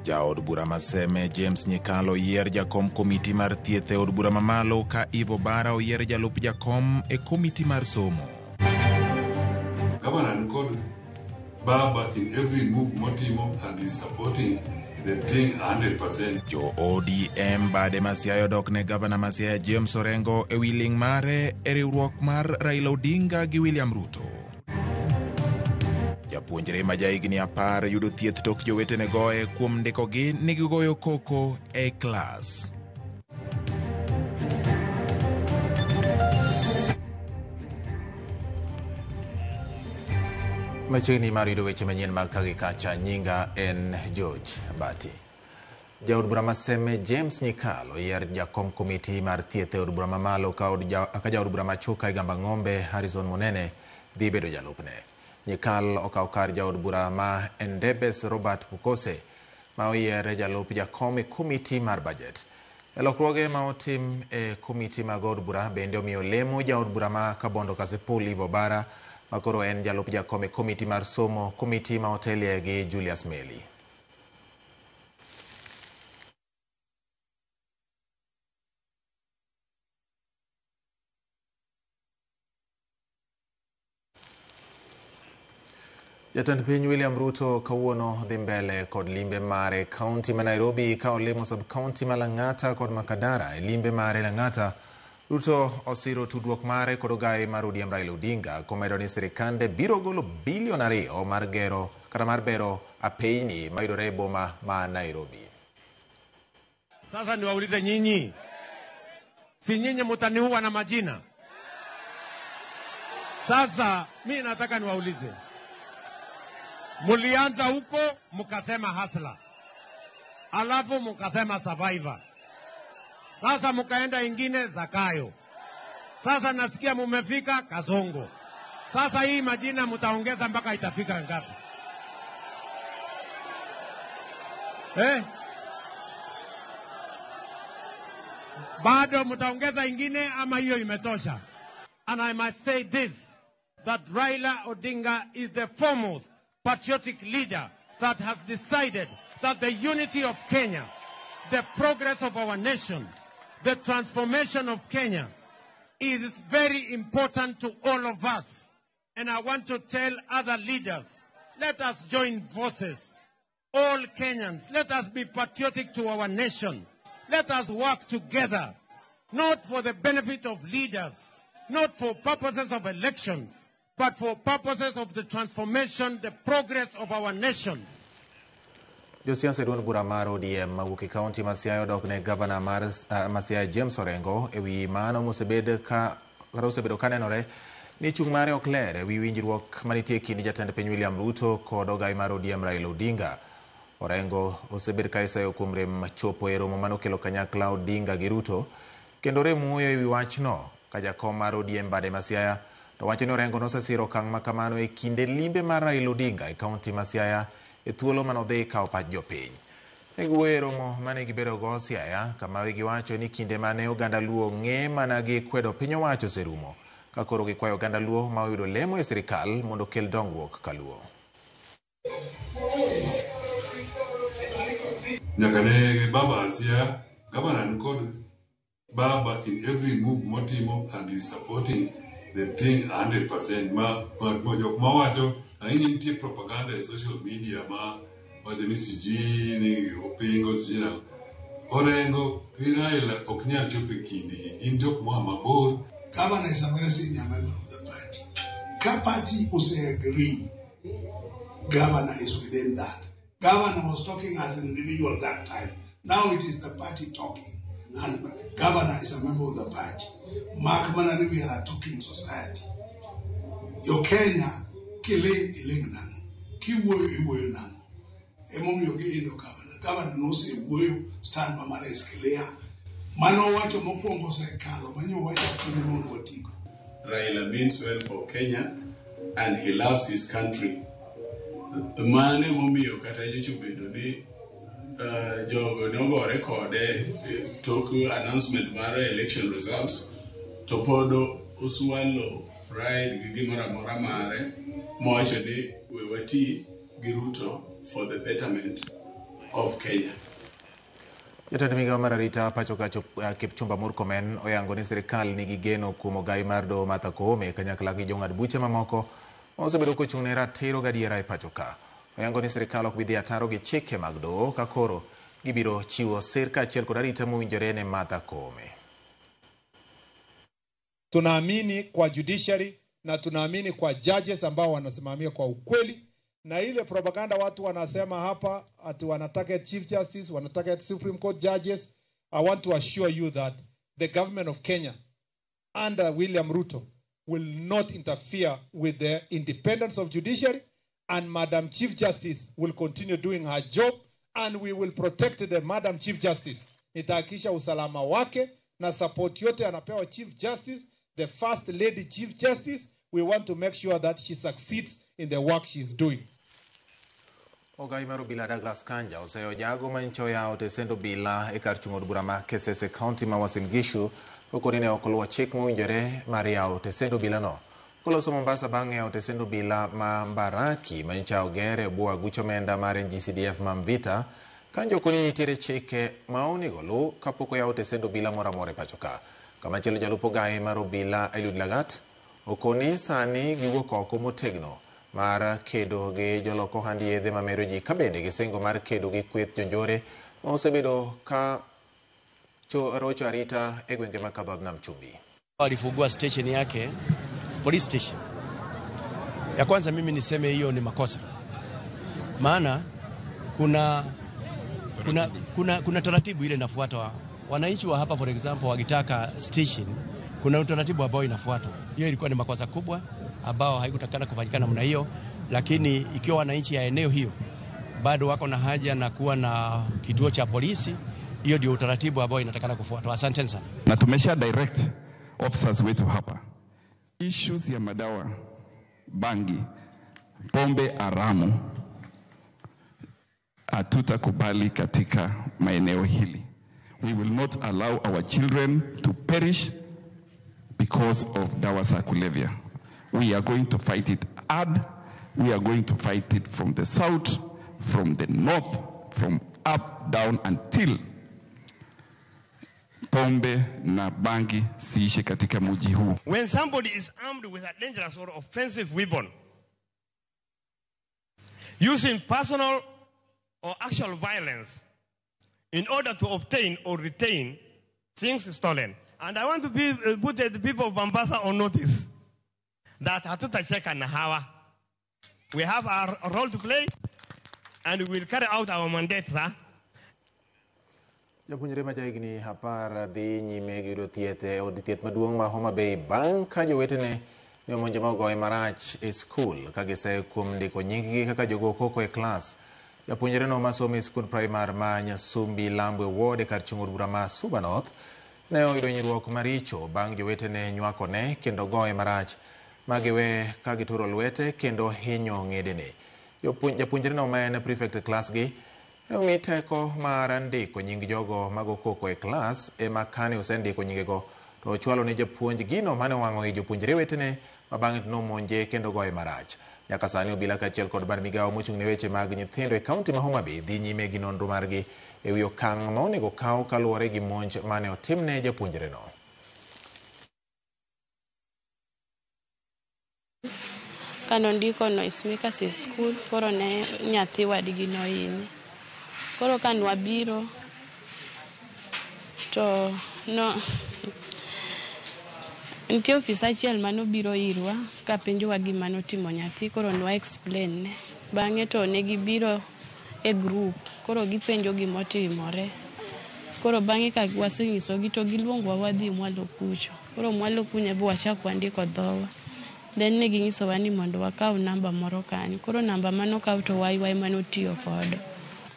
Jaod bura ma Seme James Nyikal oyier jakom komiti mar thieth e od bura mamalo ka Eve Obara oyier jalup jakom e komiti mar somo. Governor nikod baba in every move motimo and is supporting the thing 100%. Jo ODM bade ma Siaya odok ne gavana ma Siaya James Orengo ewi ling' mare e riwruok mar Raila Odinga gi William Ruto. Japuonjre ma jahigni 10 yudo thieth tok jowetene goye kuom ndikogi ni gigoyo koko e klas. Machiegni mar yudo weche manyien mag ka gi kacha, nyinga en George Bati. Jaod bura ma Seme James Nyikal oyier jakom komiti mar thieth e od bura mamalo ka jaod bura ma Chuka Igamba Ng'ombe Harrison Munene dhi bedo jalupne. Nyikal okawo kar jaod bura ma Endebess Robert Pukose ma oyier jalup jakom e komiti mar budget. E lokruoge ma otim e komiti mag od bura bende omiyo lemo jaod bura ma Kabondo Kasipul Eve Obara ma koro en jalup jakom e komiti mar somo, komiti ma otelie gi Julius Meli. Jatend piny William Ruto kawuono dhi mbele kod limbe mare kaunti ma Nairobi ka olimo sub-county ma Lang'ata kod Makadara. E limbe mare Lang'ata, Ruto osiro tudruok mare kod ogai mar ODM Raila Odinga komedo ni sirikande biro golo bilion 2 mar gero kata mar bero apeyni mayudore e boma ma Nairobi. Sasa niwaulize nyinyi, si nyinyi mutaniua na majina? Sasa mi nataka niwaulize, mulianza huko mukasema hasla, alafu mukasema survivor, sasa mukaenda ingine Zakayo, sasa nasikia mumefika Kasongo. Sasa hii majina mutaongeza mpaka itafika ngapi? Bado mutaongeza ingine ama hiyo imetosha? And I must say this, that Raila Odinga is the foremost patriotic leader that has decided that the unity of Kenya, the progress of our nation, the transformation of Kenya is very important to all of us. And I want to tell other leaders, let us join forces. All Kenyans, let us be patriotic to our nation. Let us work together, not for the benefit of leaders, not for purposes of elections, but for purposes of the transformation, the progress of our nation. Josiasa e duond bura mar ODM mawuok e kaunti ma Siaya odok ne gavana mar ma Siaya James Orengo ewi mano mosebedo ka nenore ni chung' mare ok ler ewi winjruok manitie kind jatend piny William Ruto kod ogai mar ODM Raila Odinga. Orengo osebed ka isayo kuom rem chopo e romo manokelo kanyakla Odinga gi Ruto kendo rem wuoyo ewi wachno ka jakom mar ODM bade ma Siaya to wacho ni Orengo nosesiro okang' ma kamano e kinde limbe mar Raila Odinga e kaunti ma Siaya e thuolo manodhi kawo pach jopiny. Ne giwuoyo e romo mane gibedogo Siaya kama giwacho ni kinde mane oganda Luo ng'e mana gi kwedo piny owacho oserumo ka koro gikwayo oganda Luo ma oyudo lemo e sirikal mondo okel dongruok ka Luo. Nyaka ne baba Siaya, governor nikod baba in every move motimo and is supporting the thing 100%. Ma jok mawacho ahinya nitie propaganda e social media ma wacho ni sijui ni opingo sijui na Orengo gi Raila ok nyal chopo e kindgi, gin jok moa mabor. Governor is a very senior member of the party. Ka party ose agree, governor is within that. Governor was talking as an individual that time. Now it is the party talking. And governor is a member of the party. Mark Manani, we are a talking society. Yo Kenya, kiling iling nango. Kiwoyo iwoyo nango. Emomiyo gi indo governor. Governor no se wuoyo, stand mamare is clear. Mano wacho mokwongo osekalo, manyo wacho kinde mondo watigo. Raila means well for Kenya and he loves his country. Mane momiyo kata nyocha obedo ni jogo nogore kode tok announcement mar election results to pod oswallow pride gi gimoro amora mare mowacho ni we wati gi Ruto for the betterment of Kenya. Jatend migao mar arita pacho ka Kipchumba Murkomen oyango ni sirikal nigi geno kuom ogai mar doho Martha Koome kanyakla gi jong'ad buche mamoko ma osebedo kochung' ne ratiro gadiera e pacho ka. Oyango ni sirikal ok bi dhi ataro gi chike mag doho ka koro gibiro chiwo sir kaachiel kod arita mowinjore ne Martha Koome. Tunaamini kwa judiciary na tunaamini kwa judges ambao wanasimamia kwa ukweli, na ile propaganda watu wanasema hapa ati wanataka Chief Justice, wanataka Supreme Court judges. I want to assure you that the government of Kenya under William Ruto will not interfere with the independence of judiciary, and Madam Chief Justice will continue doing her job, and we will protect the Madam Chief Justice. Nitahakikisha usalama wake na support yote anapewa Chief Justice, the First Lady Chief Justice. We want to make sure that she succeeds in the work she is doing. Ogai mar obila Douglas Kanja oseyo jago manyicho oyawo tesend obila e kar chung' od bura ma Kesese County ma Uasin Gishu kokoni ne ok oluwo chik mowinjore mar yawo tesend obilano. Koloso Mombasa bang' yawo tesend obila ma Mbaraki manyicha oger e bwo aguch omenda mar NGCDF ma Mvita, Kanja okoni nitiere chike ma onego oluw kapok oyaw tesend obila moro amora e pacho ka. Kamachielo jalup ogai mar obila Eliud Lagat okoni sani giwuok oko motegno mar kedo gi jolok ohand yedhe mamero ji ka bende gisingo mar kedo gi kweth jonjore ma osebedo ka rocho arita e gwenge mag dho nam chumbi. Alifungua station yake, police station. Ya kwanza mimi niseme hiyo ni makosa, maana kuna taratibu ile inafuatwa. Wananchi wa hapa for example wakitaka station, kuna utaratibu ambao inafuatwa. Hiyo ilikuwa ni makosa kubwa ambao haikutakana kufanyika namna hiyo, lakini ikiwa wananchi ya eneo hiyo bado wako na haja na kuwa na kituo cha polisi, hiyo ndio utaratibu ambao inatakana kufuatwa. Asante sana. Na tumesha direct officers wetu hapa. Issues ya madawa, bangi, pombe haramu hatutakubali katika maeneo hili. We will not allow our children to perish because of dawa za kulevya. We are going to fight it hard. We are going to fight it from the south, from the north, from up, down, until pombe na bangi siishe katika mji huu. When somebody is armed with a dangerous or offensive weapon, using personal or actual violence in order to obtain or retain things stolen. And I want to put the people of Mombasa on notice that hatutacheka na hawa. We have our role to play and we will carry out our mandate, sir. Japuonjre ma jahigni 10 dhi nyime gi yudo thieth e od thieth maduong' ma Homa Bay bang' ka jowetene ne omonje ma ogoye marach e skul ka giseyo kuom ndiko nying-gi kaka jogo koko e klas. Japuonjre no masomo e skund primar ma Nyasumbi Lambwe Ward e kar chung' od bura ma Suba North ne oyudo hinyruok maricho bang' jowetene nywakone kendo goye marach ma giwe ka gituro lwete kendo hinyo ng'edene. Japuonjre no ma en prefect e klas gi ne omi teko mar ndiko nying jogo mago koko e klas ema kane osendiko nyingego to ochwalo ne japuonj gino mane owang'o i jopuonjre wetene ma bang'e to nomonje kendo goye marach. Nyaka sani obila kaachiel kod bad migawo mochung' ne weche mag nyithindo e kaunti ma Homa Bay dhi nyime gi nonro margi e wi okang' ma onego kaw kaluwore gi monj mane otimne japuonjreno. Kanondiko noisemakers e skul, koro ne nyathi wadgi nohinye. Koro ka nwabiro to no nitie ofisa achiel manobiro irwa kapenjowa gima notimo nyathi, koro nwa explain ne. Bang'e to ne gibiro e group, koro gipenjo gimotimore. Koro bang'e ka wasenyisogi to giluongowa wadhi mwalo kucho. Koro mwalo kuno be wachak wandiko dhowa. Then ne ginyisowa ni mondo wakaw namba moro kanyo. Koro namba manokaw to waiwa ema notiyo kodo.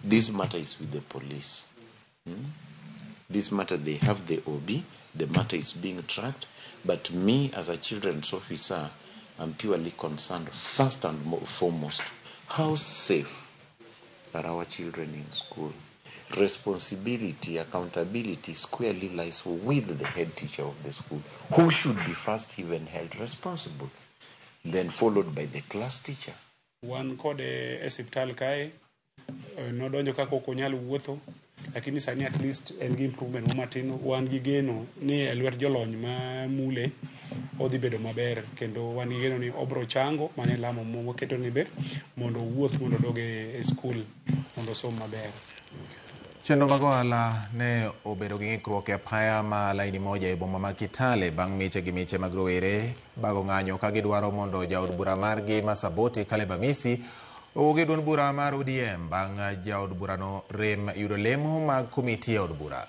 This matter is with the police. This matter, they have the OB, the matter is being tracked, but me as a children's officer, I'm purely concerned first and foremost, how safe are our children in school? Responsibility, accountability squarely lies with the head teacher of the school, who should be first even held responsible, then followed by the class teacher. Wan kode e osiptal kae, Nodonjo kaka ok onyal wuotho, lakini sani at least en gi improvement mo matin. Wan gi geno ni e lwet jolony ma mule odhi bedo maber, kendo wan gi geno ni obro chango. Mano e lamo mwaketo ni be mondo owuoth, mondo odog e skul mondo osom maber. Chenro mag ohala ne obedo gi ng'ikruok e apaya ma laini moja e boma ma Kitale bang' miche gi miche mag rowere bago ng'anyo ka gidwaro mondo jaod bura margi ma Saboti Caleb Amisi owuog e duond bura mar ODM bang' jaod burano rem yudo lemo mag komiti e od bura.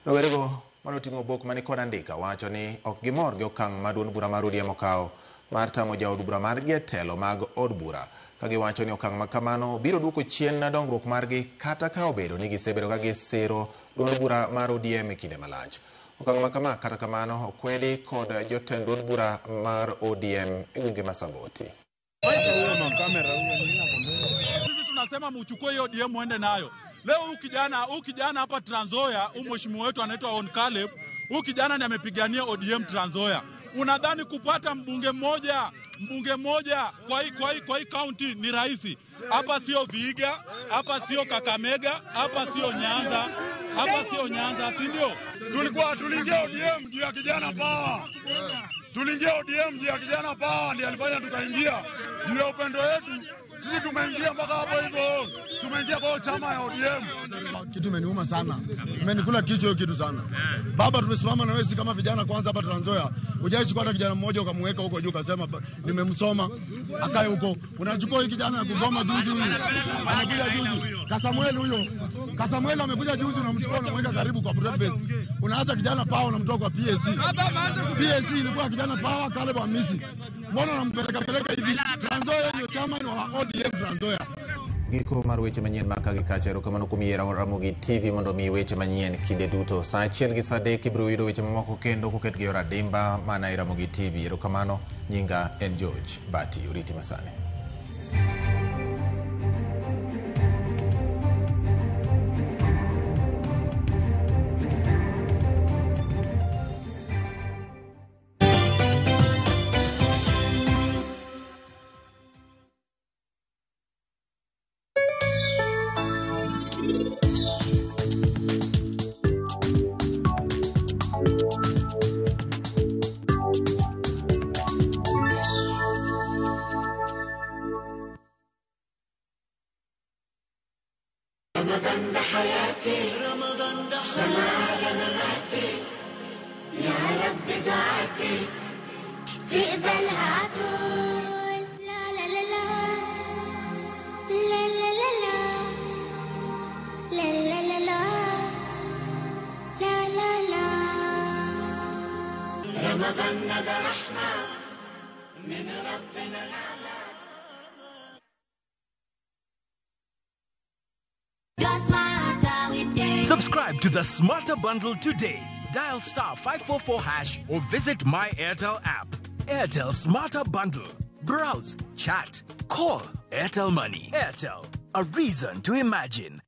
Rowerego manoting'o obok mani kod andika wacho ni ok gimor gi okang' ma duond bura mar ODM okawo mar tamo jaod bura margi e telo mag od bura, ka giwacho ni okang' ma kamano biro duoko chien dongruok margi kata ka obedo ni gisebedo ka gisiro duond bura mar ODM e kinde malach. Okang' ma kama kata kamano okwedi kod jotend duond bura mar ODM e gwenge ma Saboti. Sisi tunasema muchukue hiyo ODM muende nayo. Leo huyu kijana hapa Trans Nzoia, huyu mheshimiwa wetu anaitwa On Caleb, huyu kijana ndiye amepigania ODM Trans Nzoia. Unadhani kupata mbunge mmoja kwa hii county ni rahisi? Hapa sio Vihiga, hapa sio Kakamega, hapa sio Nyanza, si ndio? Tuliingia ODM juu ya kijana power. Tuliingia ODM juu ya kijana power, ndiye alifanya tukaingia. Juu ya upendo wetu sisi tumeingia mpaka hapo hivyo. Tumeingia kwa chama ya ODM. Kitu imeniuma sana. Imenikula kichwa hiyo kitu sana. Baba, tumesimama na wewe kama vijana kwanza hapa Trans Nzoia. Hujaichukua hata kijana mmoja ukamweka huko juu ukasema nimemsoma akae huko. Unachukua hii kijana ya kugoma juzi huyu. Anakuja juzi. Kasamuel huyo. Kasamuel amekuja juzi, unamchukua unamweka karibu kwa broad base. Unaacha kijana power unamtoa kwa PSC. PSC ilikuwa kijana power Caleb Amisi. Mbona unampeleka peleka hivi? Trans Nzoia ndio chama ni wa ODM Trans Nzoia. Giko mar weche manyien maka gi kacha, erokamano kuom yiero Ramogi TV mondo omiyi weche manyien kinde duto. Saa 1 gi saa 3 ibiro yudo weche mamoko kendo koket gi yor adimba mana e Ramogi TV. Erokamano, nyinga en George Bati, oriti masani. رمضان ده حياتي، رمضان ده سماع مماتي، يا رب دعاتي تقبلها عطول. لا لا لا لا لا لا لا لا لا لا لا لا لا لا. رمضان ده رحمة من ربنا الأعلى. Subscribe to the Smarter Bundle today. Dial *544# or visit My Airtel app. Airtel Smarter Bundle. Browse, chat, call. Airtel Money. Airtel, a reason to imagine.